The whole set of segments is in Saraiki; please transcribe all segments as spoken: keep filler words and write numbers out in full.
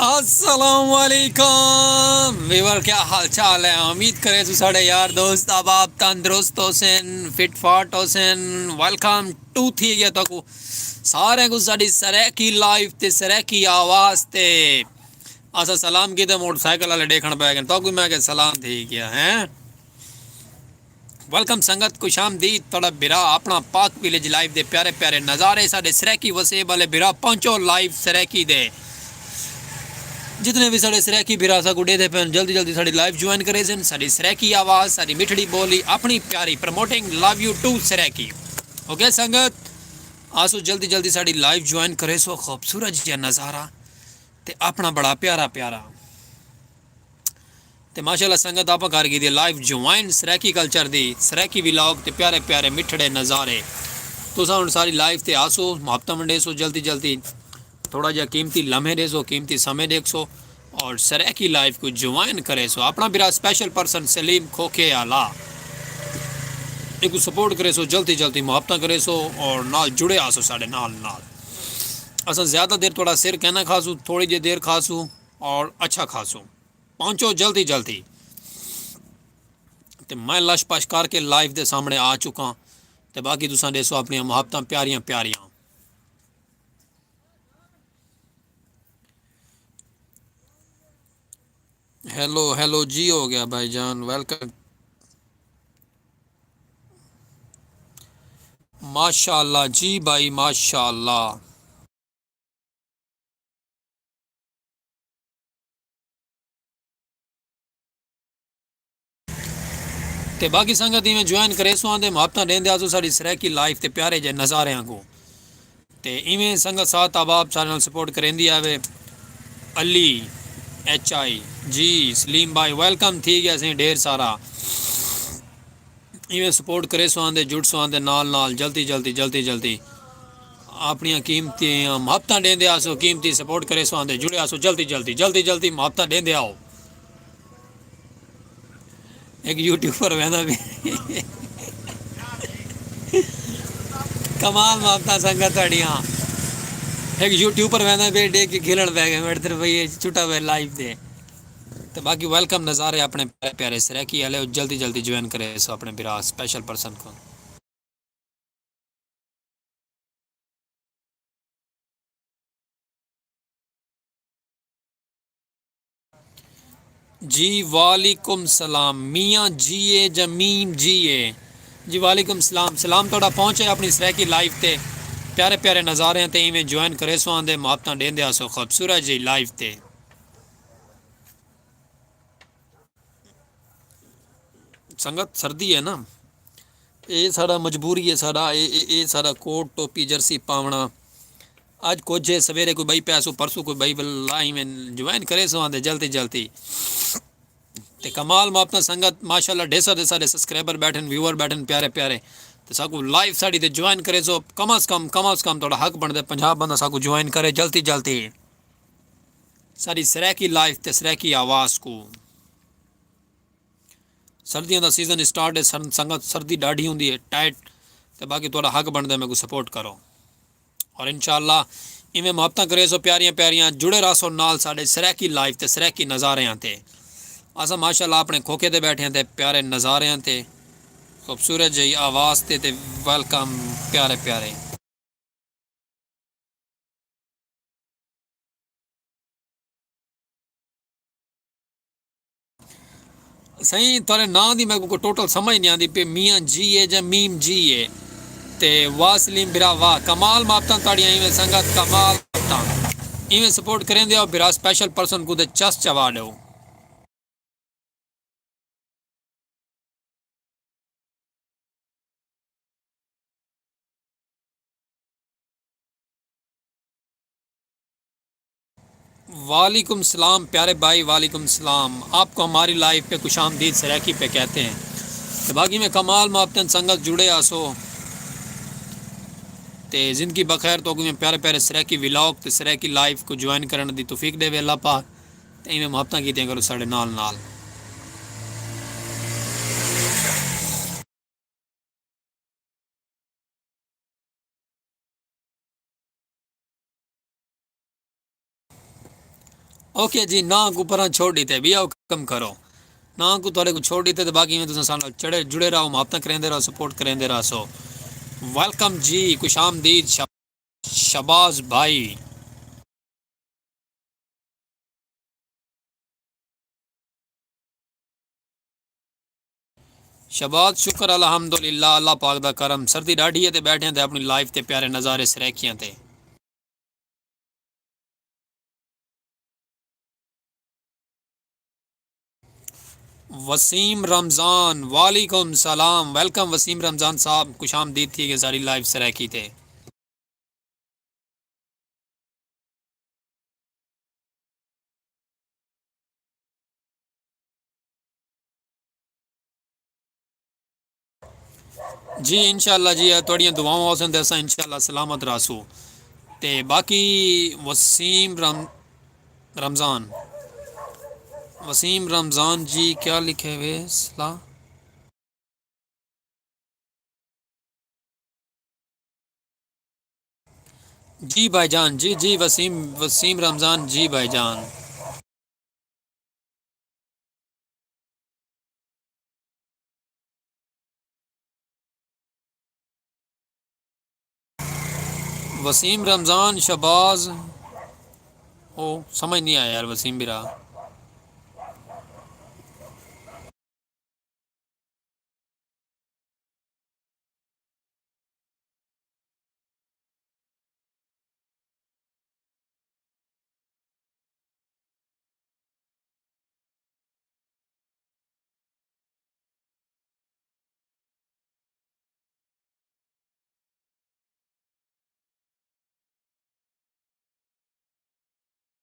السلام علیکم ویور، کیا حال چال ہے؟ امید کرے تو ساڑے یار دوست احباب تندرست ہوسن، فٹ فاٹ ہوسن۔ ویلکم ٹو تھی گیا تو کو سارے کو ساڑی سریکی لائف تے سریکی آواز تے۔ اسا سلام کیتے، موٹر سائیکل والے ڈیکھن پے گئے تو کوئی میں کہ سلام تھی گیا ہے۔ ویلکم سنگت، خوش آمدید تہاڈا بھرا اپنا پاک ویلیج لائیو دے پیارے پیارے نظارے۔ ساڈے سرائیکی وسیب والے بھرا پہنچو لائیو سرائیکی دے۔ جتنے بھی ساڈے سرائیکی بھرا ساکو ڈیدھے پین، جلدی جلدی ساڈی لائیو جوائن کریسن۔ ساڈی سرائیکی آواز، ساڈی مٹھڑی بولی، اپنی پیاری، promoting love you to Saraiki. Okay سنگت، آسو جلدی جلدی ساڈی لائیو جوائن کریسو۔ خوبصورت جیا نظارہ تے اپنا بڑا پیارا پیارا۔ تے ماشاءاللہ سنگت، آپاں کر گھدی لائیو جوائن سرائیکی کلچر دی، سرائیکی ولاگ تے پیارے پیارے مٹھڑے نظارے۔ تساں ہن ساری لائیو تے آسو، محبتاں ونڈیسو جلدی جلدی۔ تھوڑا جہا قیمتی لمحے ڈیسو، قیمتی سمے ڈیکھسو اور سرائیکی لائیو کو جوائن کریسو۔ اپنا بھرا اسپیشل پرسن سلیم کھوکھے آلا، ایکو سپورٹ کریسو جلدی جلدی، محبتاں کریسو اور نال جڑے آسو ساڈے نال نال۔ اساں زیادہ دیر تھوڑا سر کہنا کھاسو، تھوڑی جہی دیر کھاسو اور اچھا کھاسو۔ پہنچو جلدی جلدی۔ تے میں لش پش کر کے لائیو دے سامنے آ چکاں۔ تے باقی تساں ڈیسو اپنیاں محبتاں پیاریاں پیاریاں۔ ہیلو ہیلو جی، ہو گیا بھائی جان، ویلکم۔ ماشاءاللہ جی بھائی، ماشاءاللہ۔ تے باقی سنگت ایویں جوائن کریسو آندے، محبتاں ڈیندے آسو ساڈی سرائیکی لائف تے پیارے جے نظاریاں کو۔ تے ایویں سنگت ساتھ احباب سارے نال سپورٹ کریندی آوے۔ علی ایچ آئی جی، سلیم بھائی ویلکم تھی گیا سیں ڈھیر سارا۔ ایویں سپورٹ کریسو آندے، جڑسو آندے نال نال، جلدی جلدی جلدی جلدی اپنیاں قیمتی محبتاں ڈیندے آسو، قیمتی سپورٹ کریسو آندے، جڑے آسو جلدی جلدی جلدی جلدی محبتاں ڈیندے آؤ۔ ایک یوٹیوبر ویندا پیا۔ کمال محبتاں سنگت تہاڈیاں۔ ایک یوٹیوبر ویندا پیا، ڈیکھ کے کھلن پے گئے میڈے طرف، یہ چھٹا ہوئے لائیو دے۔ تے باقی ویلکم نظارے اپنے پیارے پیارے سرائیکی والے، جلدی جلدی جوائن کریسو اپنے بھرا اسپیشل پرسن کو۔ جی وعلیکم سلام میاں جی اے جمیم جی اے۔ جی وعلیکم سلام، سلام تہاڈا پہنچے اپنی سرائیکی لائیو تے۔ پیارے پیارے نظارے تے ایویں جوائن کریسو آندے، محبتاں ڈیندے آسو خوبصورت جی لائیو تے۔ سنگت سردی ہے نا، اے ساڈا مجبوری ہے، ساڈا اے اے اے ساڈا کوٹ ٹوپی جرسی پاونا۔ اج کچھ ہے، سویرے کوئی بئی پیسو، پرسوں کوئی بئی بلا ایویں جوائن کریسو آندے جلدی جلدی۔ تے کمال محبتاں سنگت، ماشاءاللہ ڈھیر سارے سارے سبسکرائبر بیٹھن، ویور بیٹھن پیارے پیارے۔ تے ساکو لائیو ساڈی تے جوائن کریسو، کم از کم کم از کم تہاڈا حق بندا پنجاہ بندہ ساکو جوائن کرے جلدی جلدی۔ ساڈی سرائیکی لائیو تے سرائیکی آواز کو۔ سردیاں دا سیزن سٹارٹ ہے، سر-، سنگت سردی ڈاڈھی ہوندی ہے، ٹائٹ، تے باقی تہاڈا حق بندا ہے میکو سپورٹ کرو۔ اور انشاءاللہ ایویں محبتاں کریسو پیاریاں پیاریاں، جڑے رہسو نال ساڈے سرائیکی لائیو تے سرائیکی نظاریاں تے۔ اساں ماشاءاللہ اپنے کھوکھے تے بیٹھے ہیں تے پیارے نظاریاں تے، خوبصورت جئی آواز تے، تے ویلکم پیارے پیارے۔ سائیں تہاڈے ناں دی میکوں کوئی ٹوٹل سمجھ نہیں آندی پئی، میاں جی اے جا میم جی اے؟ تے واہ سلیم بھرا واہ، کمال محبتاں تہاڈیاں، ایویں سنگت کمال محبتاں، ایویں سپورٹ کریندے آؤ بھرا، سپیشل پرسن کوں تے چس چوا ڈیو۔ وعلیکم السلام پیارے بھائی، وعلیکم السلام، آپ کو ہماری لائیو پہ خوش آمدید سرائیکی پہ کہتے ہیں۔ تے باقی میں کمال محبتیں سنگت جڑے آسو تے زندگی بخیر، تو میں پیارے پیارے سرائیکی ولاگ تے سرائیکی لائیو کو جوائن کرن دی توفیق دے وے اللہ پاک۔ تے ایویں محبتاں کیتیاں کرو ساڈے نال نال۔ اوکے جی، ناں کو پرا چھوڑ دیتے، بیا کم کرو۔ ناں کو تھوڑے کو چھوڑ دیتے، تو باقی میں تساں سال چڑے جڑے رہو، محبتاں کریندے رہو، سپورٹ کریندے رہو سو۔ ویلکم جی، خوش آمدید شب-، شباز بھائی۔ شباز، شکر الحمدللہ، اللہ پاک دا کرم۔ سردی ڈاڈھی ہے تے بیٹھے ہیں تے اپنی لائف تے پیارے نظارے سرائیکیاں تے۔ وسیم رمضان، وعلیکم سلام، ویلکم وسیم رمضان صاحب، خوش آمدید تھی گئے ساری لائف سرائیکی تے۔ جی انشاءاللہ جی، اے تہاڈیاں دعاواں ہوسن تے اساں انشاءاللہ سلامت رہسوں۔ تے باقی وسیم رم-، رمضان، وسیم رمضان جی کیا لکھے ہوئے سلا؟ جی بھائی جان، جی، جی، وسیم، وسیم رمضان، جی بھائی جان۔ وسیم رمضان، شہباز، او سمجھ نہیں آیا یار وسیم برا۔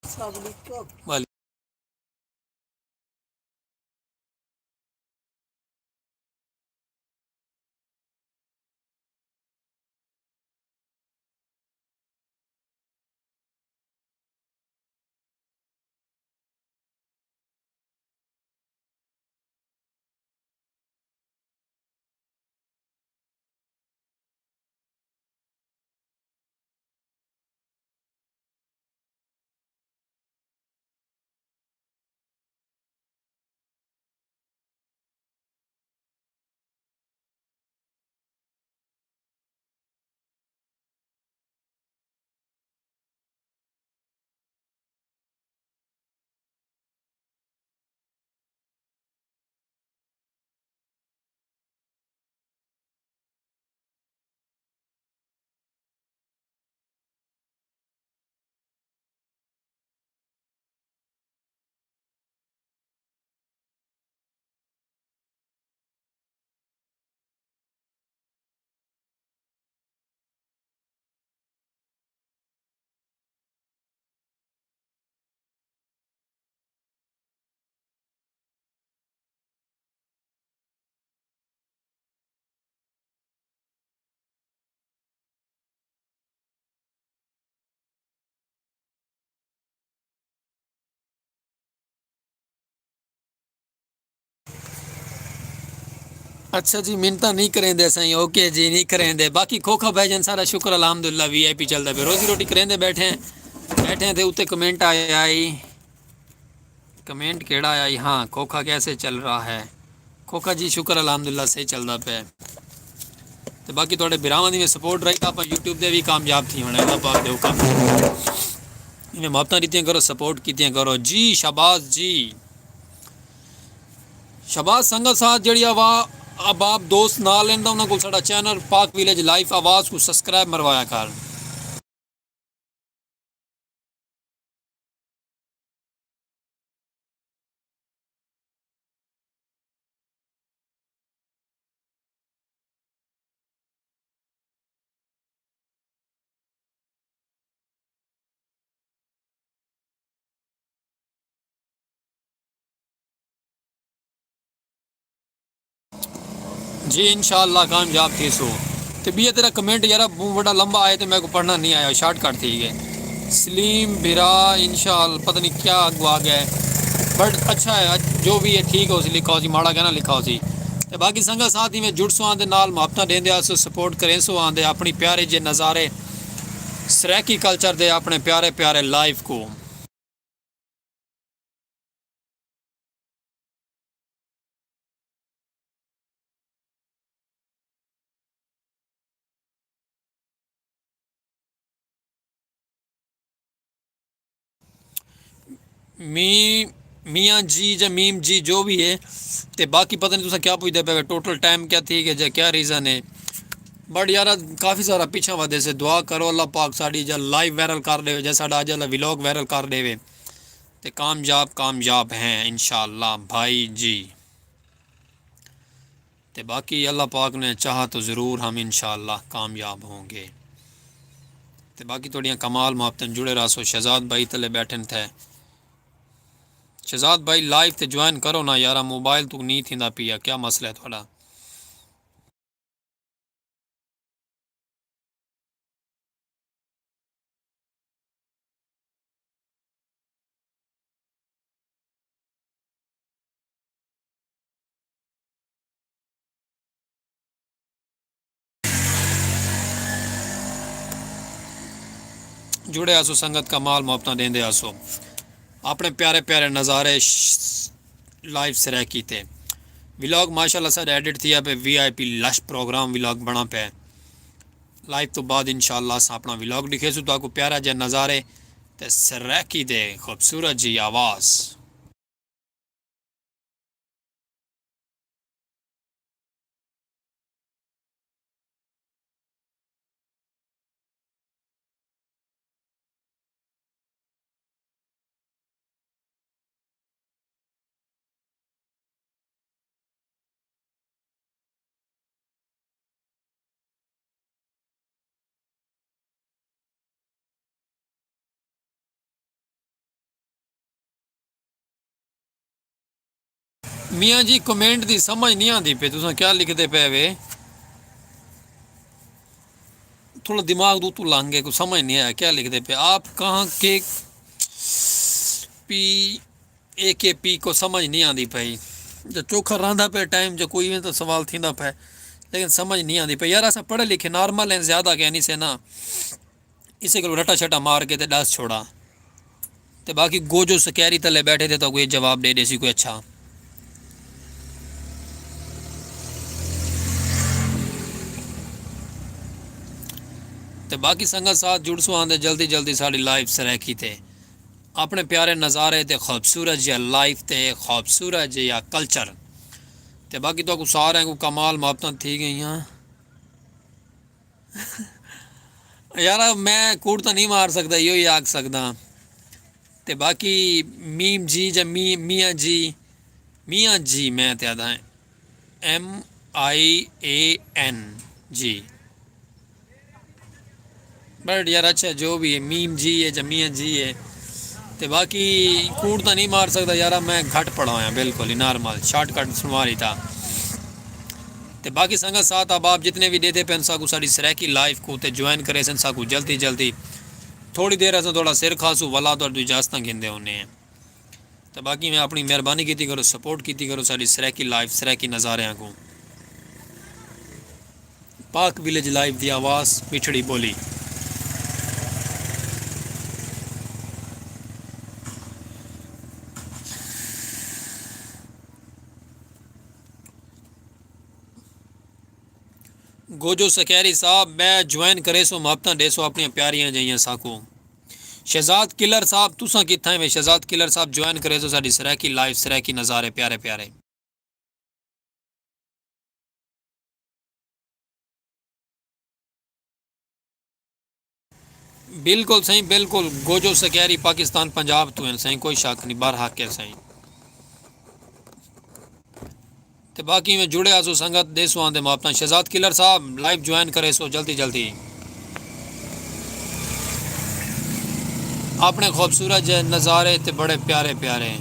السلام علیکم۔ وعلیکم۔ اچھا جی، منتاں نہیں کریندے سائیں۔ اوکے جی، نہیں کریندے۔ باقی کھوکھا بھائی جان، سارا شکر الحمدللہ، وی آئی پی چلدا پیا، روزی روٹی کریندے بیٹھے ہیں۔ بیٹھے ہیں تے اتے کمنٹ آیا آئی۔ کمنٹ کیڑا آیا آئی؟ ہاں، کھوکھا کیسے چل رہا ہے؟ کھوکھا جی شکر الحمدللہ صحیح چلدا پیا۔ تے باقی تہاڈے بھراواں دی میں سپورٹ رہی تاں اپاں یوٹیوب تے وی کامیاب تھی ہونے، اللہ پاک دے حکم۔ ایویں محبتاں ڈتیاں کرو، سپورٹ کیتیاں کرو۔ جی شہباز جی۔ شہباز سنگت ساتھ جیڑھی آوا-، احباب دوست نال ہن تاں انہاں کول ساڈا چینل پاک ویلیج لائف آواز کوں سبسکرائب مروایا کر۔ جی انشاءاللہ کامیاب تھیسو۔ تے ٻیا تیݙا کمنٹ یارا ٻہوں وݙا لمبا آئے تے میکوں پڑھݨا نی آیا، شارٹ کٹ تھی ڳئے۔ سلیم بھرا انشاءاللہ پتہ نی کیا اڳوں آ ڳئے، بٹ اچھا ہے، جو وی ہے ٹھیک ہوسی، لکھا ہوسی، ماڑا کائنا لکھا ہوسی۔ تے باقی سنگت ساتھ ایویں جڑسو آندے نال محبتاں ݙیندے آسو، سپورٹ کریسو آندے اپݨی پیارے جے نظارے سرائیکی کلچر دے، اپݨے پیارے پیارے لائف کوں۔ می میاں جی یا میم جی جو بھی ہے۔ تے باقی پتہ نہیں تساں کیا پوچھدے پے، ٹوٹل ٹائم کیا تھی گیا یا کیا ریزن ہے؟ بٹ یار، کافی سارا پیچھے ودے سے، دعا کرو اللہ پاک ساڈی جا لائیو وائرل کر دے، جا ساڈا اج والا ولاگ وائرل کر دے۔ تے کامیاب کامیاب ہیں انشاءاللہ بھائی جی۔ تے باقی اللہ پاک نے چاہا تو ضرور ہم انشاءاللہ کامیاب ہوں گے۔ تے باقی تہاڈیاں کمال محبتاں، جڑے رہسو۔ شہزاد بھائی تلے بیٹھن تھے، شہزاد بھائی لائیو تے جوائن کرو نا یارا، موبائل تو نہیں تھیندا پیا، کیا مسئلہ ہے تہاڈا؟ جڑے آسو سنگت، کمال محبتاں ݙیندے آسو۔ اپݨے پیارے پیارے نظارے ش-، لائیو سرائیکی تے۔ ولاگ ماشاءاللہ ساݙا ایڈٹ تھیا پئے، وی آئی پی لش پروگرام ولاگ بݨا پئے۔ لائیو توں بعد انشاءاللہ اساں اپݨا ولاگ ݙکھیسوں تہاکوں، پیارا جئے نظارے تے سرائیکی دے خوبصورت جی آواز۔ میاں جی کمنٹ دی سمجھ نہیں آندی پئی، تساں کیا لکھدے پئے وے؟ تھوڑا دماغ دو تو لنگ ہے، کوئی سمجھ نہیں آیا کیا لکھدے پئے۔ آپ کہاں کے پی، اے کے پی کو سمجھ نہیں آندی پئی۔ جو چوکھا رہندا پئے ٹائم جو کوئی وے تو سوال تھیندا پئے، لیکن سمجھ نہیں آندی پئی۔ یار اساں پڑھے لکھے نارمل ہیں، زیادہ کہہ نہیں سے نا۔ اسے کولوں رٹا شٹا مار کے تے ݙس چھوڑا۔ تے باقی گوجو سکیری تلے بیٹھے تے تہاکوں اے جواب ݙے ݙیسی کوئی اچھا۔ تے باقی سنگت ساتھ جڑسو آندے جلدی جلدی ساݙی لائیو سرائیکی تے۔ اپݨے پیارے نظارے تے خوبصورت جیا لائیو تے خوبصورت جیا کلچر۔ تے باقی تہاکوں سارے کوں کمال محبتاں تھی ڳئیاں۔ یارا میں کوڑ تاں نہیں مار سکدا، ایہو ہی آکھ سکدا۔ تے باقی میم جی یا می-، میاں جی، میاں جی میں تے آہدا ہیں، ایم آئی اے این جی۔ بٹ یار اچھا جو بھی ہے، میم جی ہے یا میاں جی ہے۔ تے باقی کوڑ تاں نہیں مار سکدا یارا، میں گھٹ پڑھا ہویا، بالکل ہی نارمل، شارٹ کٹ سنوا لیتا۔ تے باقی سنگت ساتھ احباب جتنے بھی ݙیہدے پئے ہن ساکوں ساݙی سرائیکی لائیو کوں تے جوائن کریسن ساکوں جلدی جلدی۔ تھوڑی دیر اساں تھوڑا سر کھاسوں، ولا تہاݙے توں اجازتاں گھندے ہونے ہیں۔ تے باقی میں اپݨی مہربانی کیتی کرو، سپورٹ کیتی کرو ساݙی سرائیکی لائیو، سرائیکی نظاریاں کوں۔ پاک ولیج لائیو دی آواز، مٹھڑی ٻولی۔ گوجو سکیری صاحب، میں جوائن کریسوں، محبتاں ݙیسو اپݨیاں پیاریاں جئیاں ساکوں۔ شہزاد کلر صاحب، تساں کتھاں وے؟ شہزاد کلر صاحب، جوائن کریسو ساݙی سرائیکی لائیو، سرائیکی نظارے پیارے پیارے۔ بالکل سائیں، بالکل۔ گوجو سکیری پاکستان پنجاب توں ہن سائیں، کوئی شک نہیں، برحق ہے سائیں۔ تے باقی میں جڑے آسو سنگت، ݙیسو آندے محبتاں۔ شہزاد کلر صاحب لائیو جوائن کریسو جلدی جلدی۔ اپݨے خوبصورت جے نظارے تے بڑے پیارے پیارے۔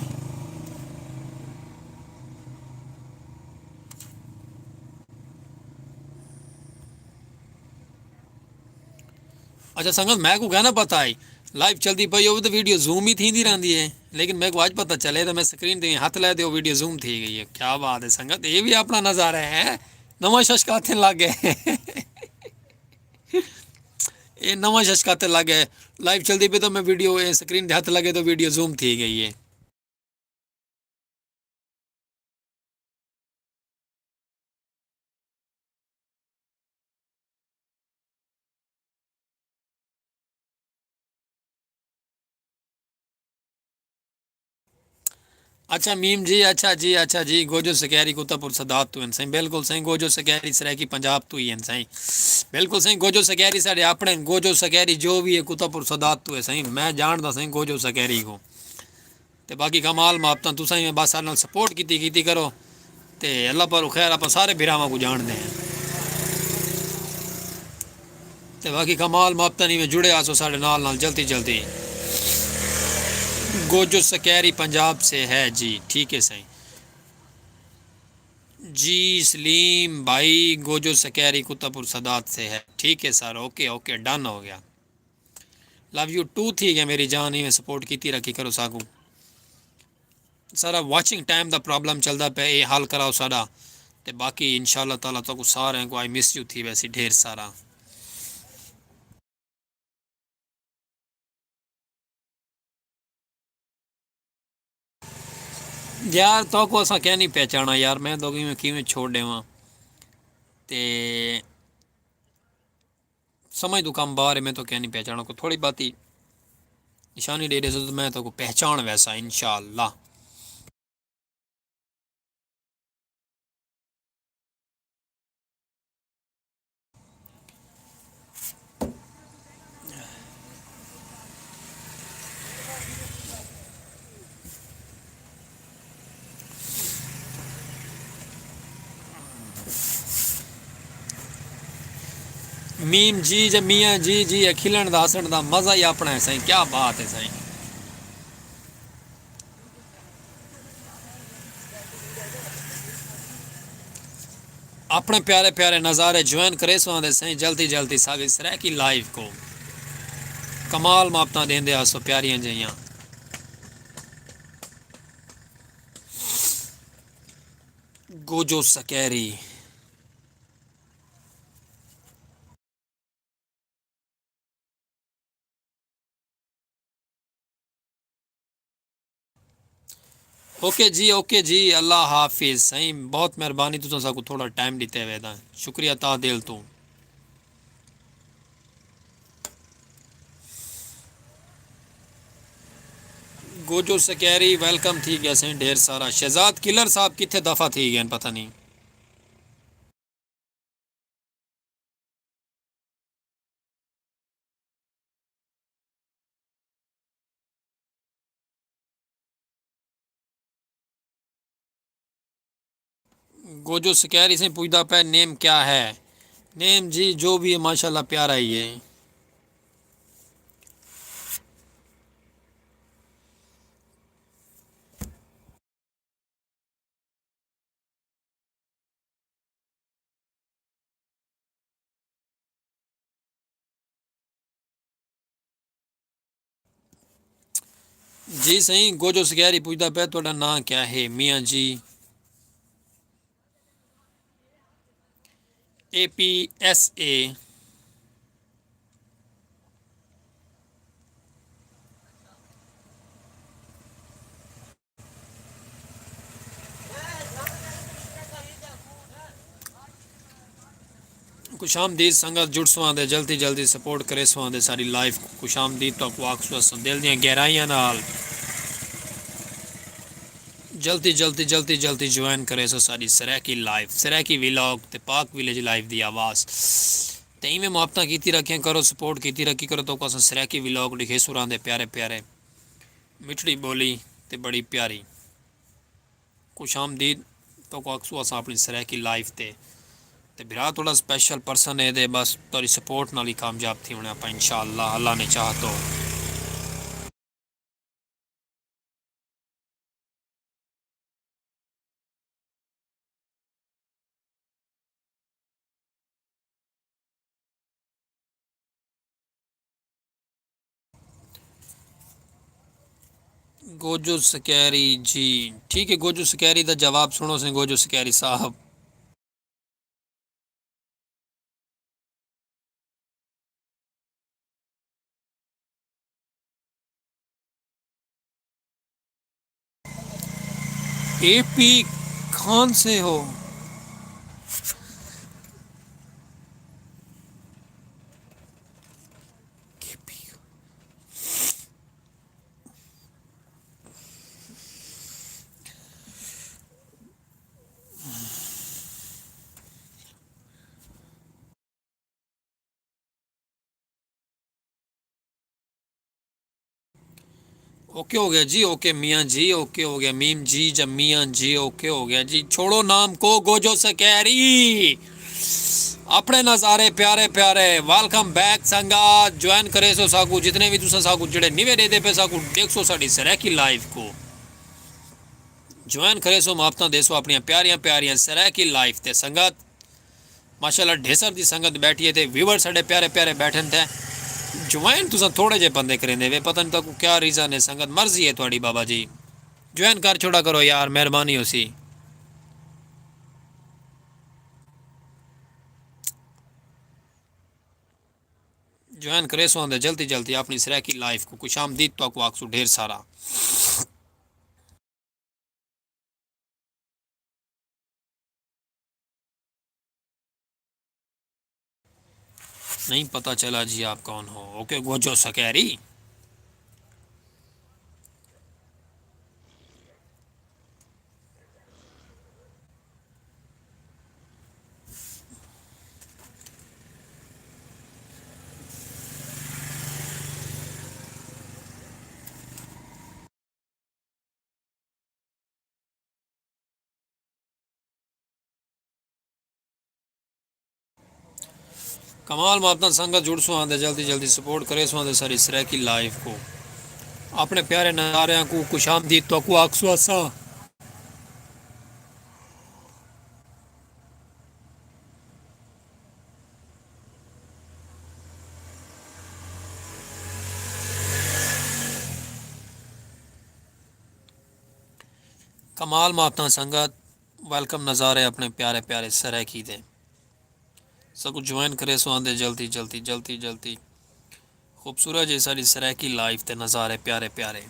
اچھا سنگت، میکوں کیا نہ پتہ ہے، لائیو چلدی پئی ہووے تے ویڈیو زوم ہی تھیندی رہندی ہے، لیکن میکوں اڄ پتہ چلے تے میں سکرین تے ہتھ لائے تے او ویڈیو زوم تھی ڳئی ہے۔ کیا بات ہے سنگت، اے وی اپݨا نظارہ ہے، نواں شش کا ہتھ لڳ ڳئے۔ اے نواں شش کا ہتھ لڳ ڳئے، لائیو چلدی پئی تے میں ویڈیو، اے سکرین تے ہتھ لڳے تے ویڈیو زوم تھی ڳئی ہے۔ اچھا میم جی، اچھا جی، اچھا جی، گوجو سکیری کتا پور سادات تو ہیں سائیں۔ بالکل سائیں، گوجو سکیری سرائیکی پنجاب تو ہی ہیں سائیں۔ بالکل سائیں، گوجو سکیری ساڈے اپنے، گوجو سکیری جو بھی ہے کتا پور سادات تو ہے سائیں، میں جاندا سائیں گوجو سکیری کو۔ تے باقی کمال محبتاں تساں ہی بس سارے نال سپورٹ کیتی کیتی کرو۔ تے اللہ پر خیر، اپاں سارے بھراواں کو جانتے ہیں۔ تے باقی کمال محبتاں نہیں میں جڑے آسو سارے نال نال جلدی جلدی۔ گوجو سکیری پنجاب سے ہے جی، ٹھیک ہے سائیں۔ جی سلیم بھائی، گوجو سکیری کتا پور سادات سے ہے، ٹھیک ہے سر، اوکے اوکے، ڈن ہو گیا۔ لو یو ٹو تھی گیا میری جان، ایویں سپورٹ کیتی رکھی کرو ساکو۔ سارا واچنگ ٹائم دا پرابلم چلدا پیا، اے حل کراؤ ساڈا۔ تے باقی ان شاء اللہ تعالیٰ تاکو سارے کو آئی مس یو تھی ویسی ڈھیر سارا۔ یار تاکو اساں کیا نہیں پہچانا یار، میں تو کیویں کیویں چھوڑ ڈیواں۔ تے سمجھ تو کم باہر ہے، میں تو کیا نہیں پہچانا کو تھوڑی باتی نشانی دے دے تو میں تو کو پہچان ویسا ان شاء اللہ۔ میم جی جے میاں جی جی، اے کھلݨ دا ہسݨ دا مزہ ہی اپݨا ہے سائیں، کیا بات ہے سائیں۔ اپݨے پیارے پیارے نظارے جوائن کریسو آندے سائیں، جلدی جلدی ساڳی سرائیکی لائیو کو۔ کمال محبتاں ݙیندے ہاسو پیاریاں جئیاں۔ گوجو سکیری۔ اوکے جی، اوکے جی، اللہ حافظ سائیں، بہت مہربانی تساں ساکوں تھوڑا ٹائم ݙتے ہوئے دا، شکریہ تہہ دل توں۔ گوجو سکیری ویلکم تھی ڳیا سائیں ڈھیر سارا۔ شہزاد کلر صاحب کتھے دفع تھی ڳئے ہن پتہ نہیں۔ گوجو سکیری سائیں پوچھدا پئے نیم کیا ہے؟ نیم جی جو بھی ہے ماشاءاللہ پیارا ہی ہے۔ جی سائیں، گوجو سکیری پوچھدا پئے تہاݙا ناں کیا ہے؟ میاں جی۔ اے پی ایس اے۔ خوش آمدید سنگت، جڑسواں دے جلدی جلدی سپورٹ کریسواں دے ساری لائف کو۔ خوش آمدید تو کو آکسو اساں دل دیاں گہرائیاں نال۔ جلدی جلدی جلدی جلدی جوائن کریسو ساری سرائیکی لائف، سرائیکی ویلاگ تے پاک ویلیج لائف دی آواز۔ تے ایویں محبتاں کیتی رکھیں کرو، سپورٹ کیتی رکھی کرو تو کو اساں سرائیکی ویلاگ ݙکھیسوں راہندے پیارے پیارے۔ مٹھڑی ٻولی تے بڑی پیاری۔ خوش آمدید تو کو اکسو اساں اپݨی سرائیکی لائف تے۔ تے بھرا تھوڑا سپیشل پرسن ہے تے بس تہاݙی سپورٹ نال ہی کامیاب تھی ہونے آپاں ان شاء اللہ، اللہ نے چاہ تو۔ گوجو سکیری جی، ٹھیک ہے، گوجو سکیری دا جواب سنو سیں، گوجو سکیری صاحب۔ اے پی خان سے ہو؟ اوکے ہو گیا جی، اوکے میاں جی، اوکے ہو گیا میم جی، جا میاں جی، اوکے ہو گیا جی۔ چھوڑو نام کو، گوجو سکیری۔ اپنے نظارے پیارے پیارے۔ ویلکم بیک سنگت، جوائن کرے سو ساکو، جتنے بھی تساں ساکو جڑے نیوے دے دے پے ساکو دیکھ سو ساڈی سرائیکی لائیو کو۔ جوائن کرے سو، محبتاں دے سو اپنیاں پیاریاں پیاریاں سرائیکی لائیو تے سنگت۔ ماشاءاللہ ڈھیسر دی سنگت بیٹھی ہے تے ویور ساڈے پیارے پیارے بیٹھن تھے۔ جوائن تساں تھوڑے جے بندے کریندے وے، پتہ نہیں تاکو کیا ریزن ہے سنگت، مرضی ہے تہاڈی بابا جی۔ جوائن کر چھوڑا کرو یار، مہربانی ہوسی۔ جوائن کرے سو آندے جلدی جلدی اپنی سرائیکی لائیو کو۔ خوش آمدید تاکو آکسو ڈھیر سارا۔ نہیں پتہ چلا جی آپ کون ہو۔ Okay گوجو scary. کمال محبتاں سنگت، جڑسوں آندے جلدی جلدی، سپورٹ کریسوں آندے ساری سرائیکی لائیو کو۔ اپنے پیارے نظاریاں کو خوش آمدید تو کو آکسو اساں۔ کمال محبتاں سنگت، ویلکم نظارے اپنے پیارے پیارے سرائیکی دے۔ سکو جوائن کریسوں آندے جلدی جلدی جلدی جلدی۔ خوبصورت جی ساری سرائیکی لائیو تے نظارے پیارے پیارے۔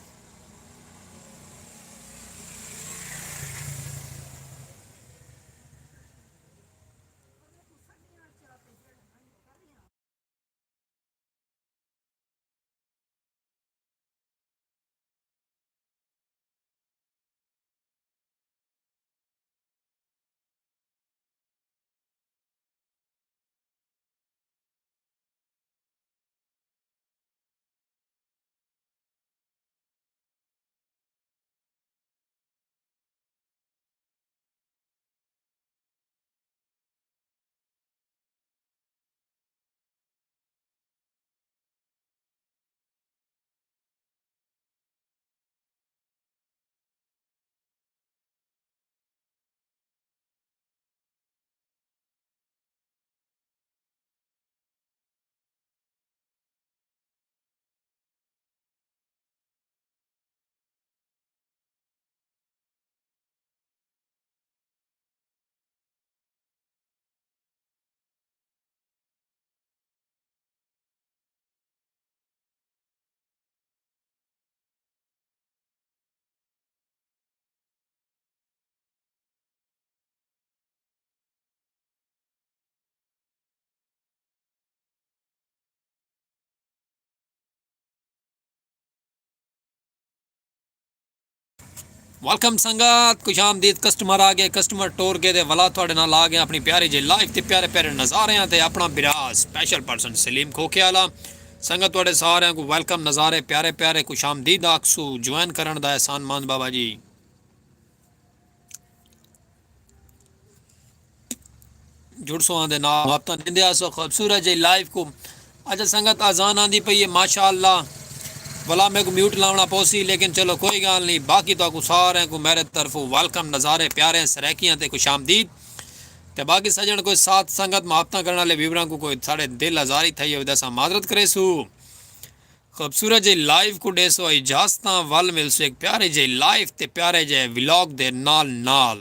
ویلکم سنگت، خوش آمدید۔ کسٹمر آ گئے، کسٹمر ٹور گئے تے ولا تہاڈے نال آ گئے اپنی پیاری جی لائف تے پیارے پیارے نظاریاں تے اپنا برا سپیشل پرسن سلیم کھوکھے والا۔ سنگت تہاڈے سارے کو ویلکم نظارے پیارے پیارے، خوش آمدید آکسو، جوائن کرن دا احسان مند بابا جی۔ جڑسو آندے نال محبتاں ڈیندے آسو خوبصورت جی لائف کو۔ اچھا سنگت، اذان آندی پئی ہے، ماشاءاللہ۔ ولا میکو میوٹ لاونا پوسی، لیکن چلو کوئی گال نہیں، باقی تہاکوں سارے کو میرے طرفوں ویلکم نظارے پیارے سرائیکیاں تے خوش آمدید۔ تے باقی سجن کوئی ساتھ سنگت محبتاں کرن والے ویوراں کو کوئی ساڈے دل آزاری تھئی ہووے تے اساں معذرت کریسو۔ خوبصورت جی لائف کو ڈیسو اجازتاں، ول ملسو ایک پیارے جی لائف تے پیارے جی ولاگ دے نال نال۔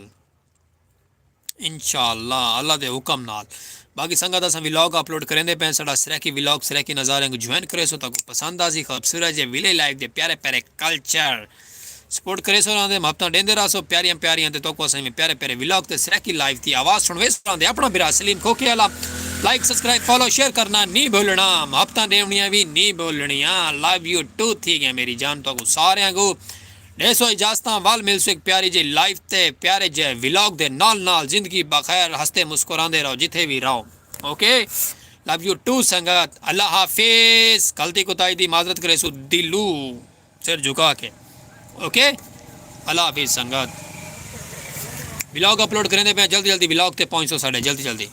انشاءاللہ اللہ دے حکم نال۔ باقی سنگت اساں ولاگ اپلوڈ کریندے پئے، ساڈا سرائیکی ولاگ سرائیکی نظاریاں کو جوائن کریسو، تہاکوں پسند آسی۔ خوبصورت جے ویلے لائف دے پیارے پیارے کلچر سپورٹ کریسو، انہاں دے محبتاں ڈیندے رہسو پیاریاں پیاریاں، تے تہاکوں اساں ایویں پیارے پیارے ولاگ تے سرائیکی لائف دی آواز سنویسو۔ انہاں دے اپنا بھرا سلیم کھوکھے والا۔ لائک سبسکرائب فالو شیئر کرنا نہیں بھولنا، محبتاں ڈیونیاں وی نہیں بھولنیاں۔ لو یو ٹو تھی گئے میری جان، تہاکوں ساریاں کو ڈیسو اجازتاں، ول ملسو ایک پیاری جی لائف تے پیارے جے ولاگ دے نال نال۔ زندگی بخیر، ہستے مسکراندے رہو جتھے وی رہو۔ اوکے، لو یو ٹو سنگت، اللہ حافظ۔ غلطی کوتاہی دی معذرت کریسو دلو۔ سر جھکا کے۔ اوکے، اللہ حافظ سنگت۔ ولاگ اپلوڈ کریندے پئے، جلدی جلدی ولاگ تے پہنچسو ساڈے، جلدی جلدی۔